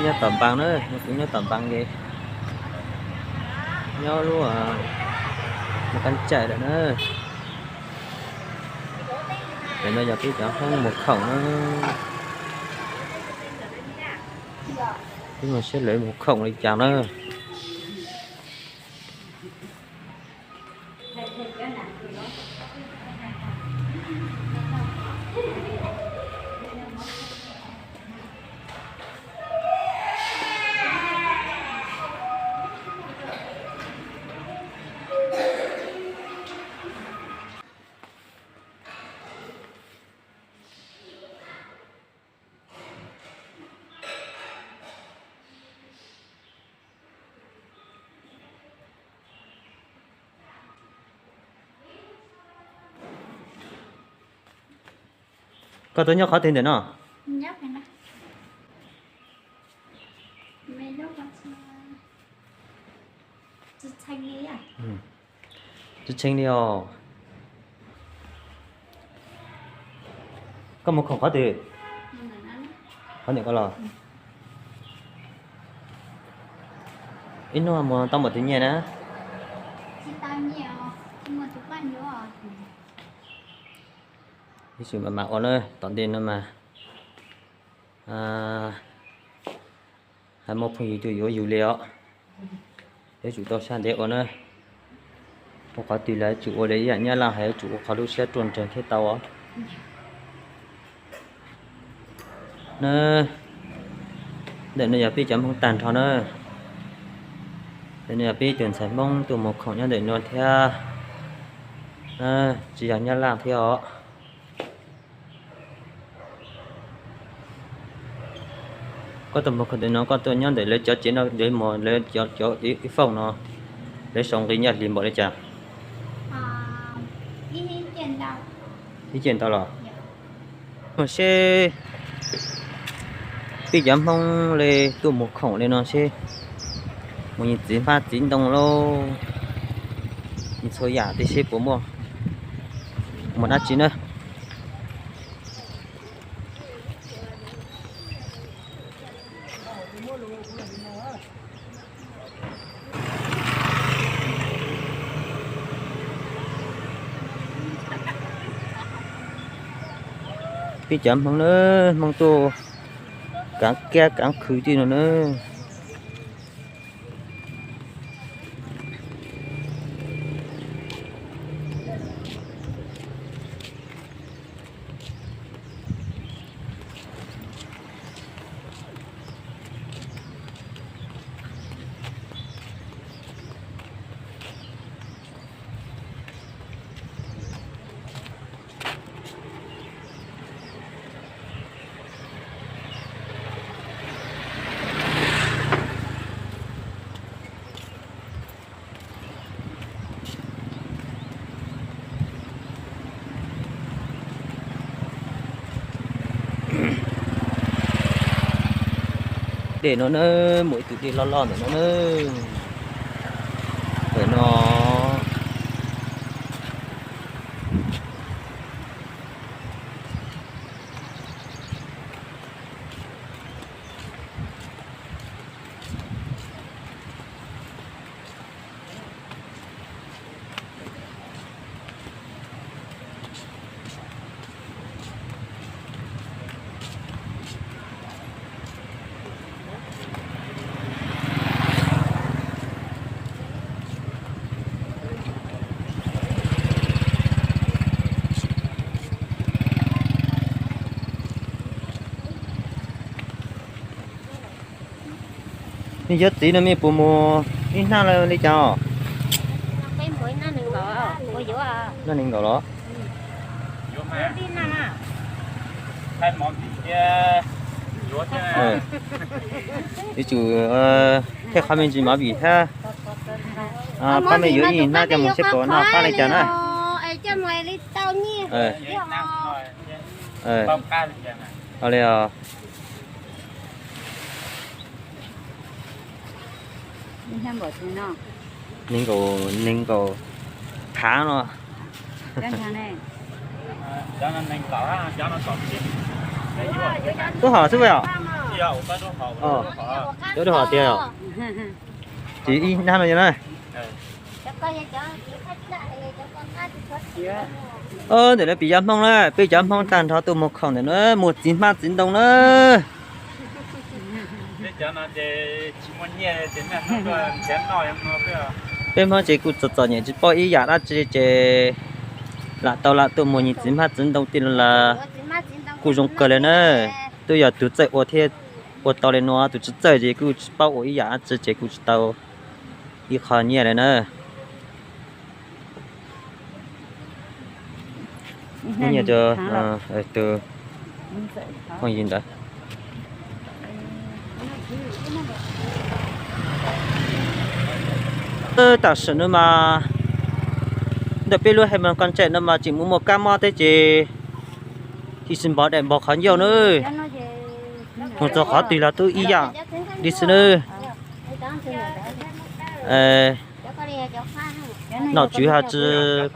Nyob tom Npaas na, kuv nyob tom Npaas es nyob lub Moos Qab Caim lawm na. Tam no yog peb cov Hmoob mus khoom na. Peb mus saib lawv mus khoom li cas na. Koj tuaj nyob qhov twg ntawm no? Tsis tshee li os. Koj mus khoom qhov twg? Qhov ntawm ko los? Ib hnub mus tau npaum twg nyiaj na? Ib txwm mam mam ua na, tom ntej no mas hais muaj phooj ywg tuaj yuav yus li os. Yuav tsum tau sab ntev ua na. Ua qhov twg los yuav tsum ua li ib yam Nyab Laj hais, yuav tsum ua qhov lub siab ruaj nreeg thiaj tau os. Na, ntawm no yog peb cov Hmoob tag nrho na. Ntawm no yog peb ib tug ntxhais Hmoob tuaj mus khoom nyob ntawm no thiab. Tsis yog Nyab Laj thiab os. Koj tuaj mus khoom ntawm no, koj tuaj nyob ntawm lawv cov tsev no, lawv mus lawv cov ib fauj no, lawv sau nqi nyaj hli npaum li cas? Ib ce ntau los? Mus seb peb cov Hmoob li tuaj mus khoom li no seb mus nyias txiv hmab txiv ntoo lauj, nyias txhua yam tias seb puas muaj, muaj dab tsi na. Peb cov Hmoob na, Hmoob tuaj kaav kiab kaav khw tij no na. Dej no na, muaj ib tug dej loj loj ntawm no na. Ntawm no. Nej cov txiv no mej puas mus ib hnab li cas? Hnab nees nkaum los? Yuav tsum thaij qhov me ntsis mov vim thiab. Pab mej yuav ib hnab coj mus seb puas noj qab li cas na. Li os. Nees nkaum, nees nkaum thav no. Tub hom xwb os. Cov rau hom tiag os. Tsis ib hnab no yog na. Ntawm no peb cov Hmoob na, peb cov Hmoob tag nrho tuaj muag khoom ntawm no, muag txiv hmab txiv ntoo na. Peb Hmoob ces kuj txom txom nyem tsis paub ib yam dab tsi ces lam tau lam tuaj muag nyias txiv hmab txiv ntoo tij laug lawm. Kuj zoo kawg li na. Twb yog tus txawj ua thiab ua tau li no, tus tsis txawj ces kuj tsis paub ua ib yam dab tsi ces kuj tsis tau ib qho nyiaj li na. Nyiaj rau tus phooj ywg ntawd. Tam sim no mas ntawm peb lub Hais Moos Kab Tsaim no mas tseem mus muaj kab mob thiab ces tsis npog daim npog qhov ncauj na. Mus txog qhov twg los twb ib yam li xwb na. Nom tswv has tsis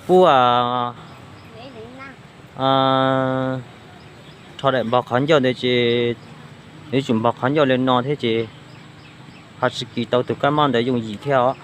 pub rho daim npog qhov ncauj ntawd ces, yuav tsum npog qhov ncauj li no thiab ces ho tsis kis tau tus kab mob ntawd yooj yim thiab os.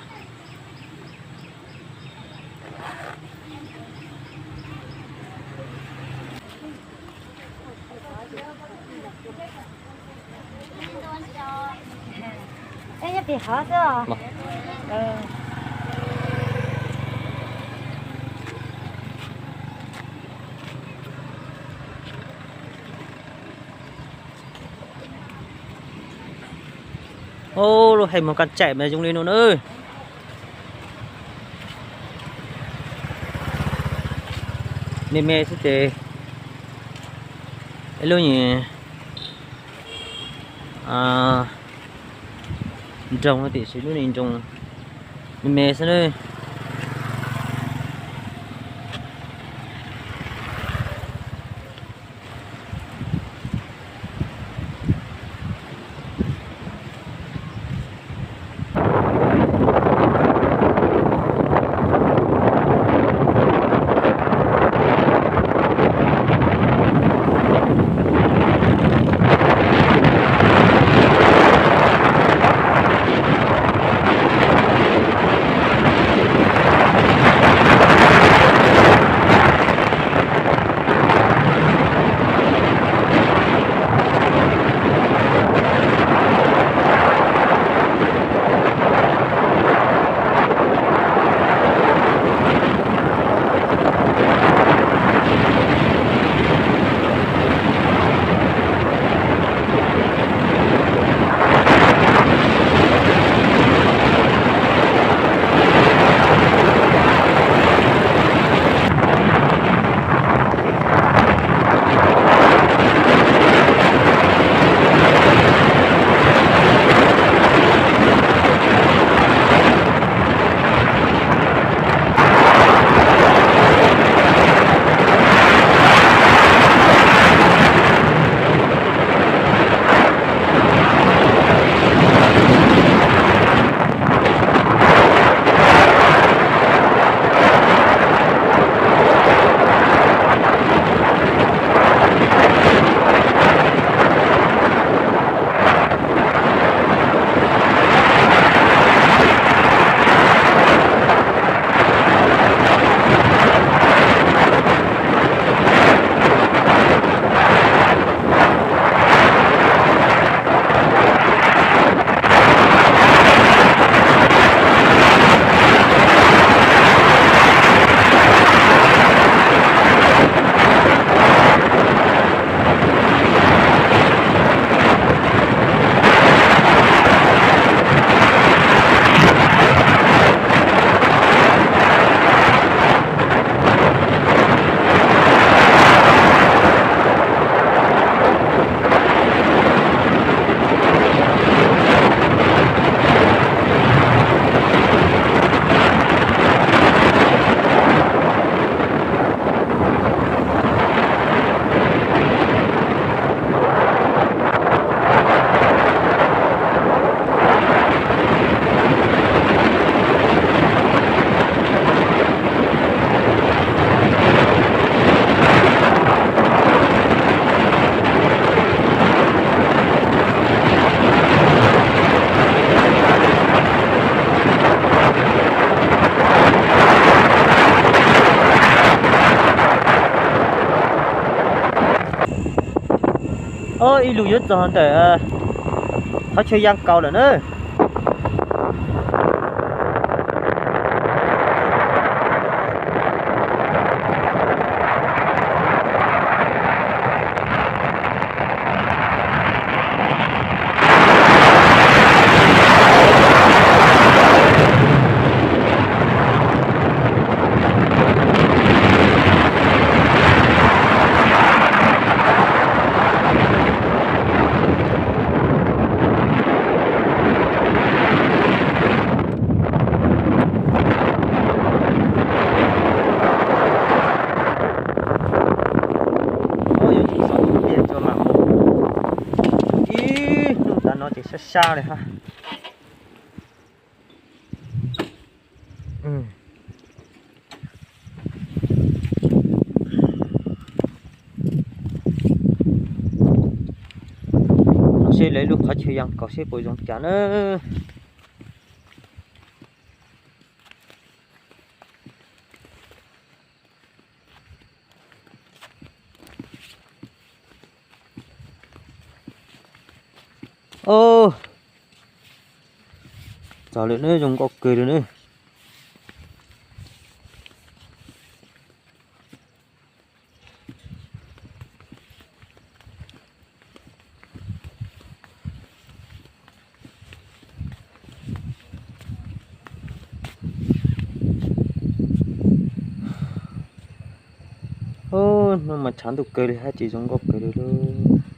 Lub Hais Moos Kab Tsaim mas zoo li no na. Me me xwb ces ib lub nyuag nroog no tiam sis lub nyuag nroog me me xwb na. Ib lus yuav txog ntawm qhov chaw yaa kaus lawm na. Ib hnub tas no ces sab sab li hab. Seb lawv lub qhov chaw yaa kaus seb puas zoo cas na. Txog lawm na, zoo nkauj kawg li na. Hnub mas tshav ntuj kawg li hab ces zoo nkauj kawg li lawm.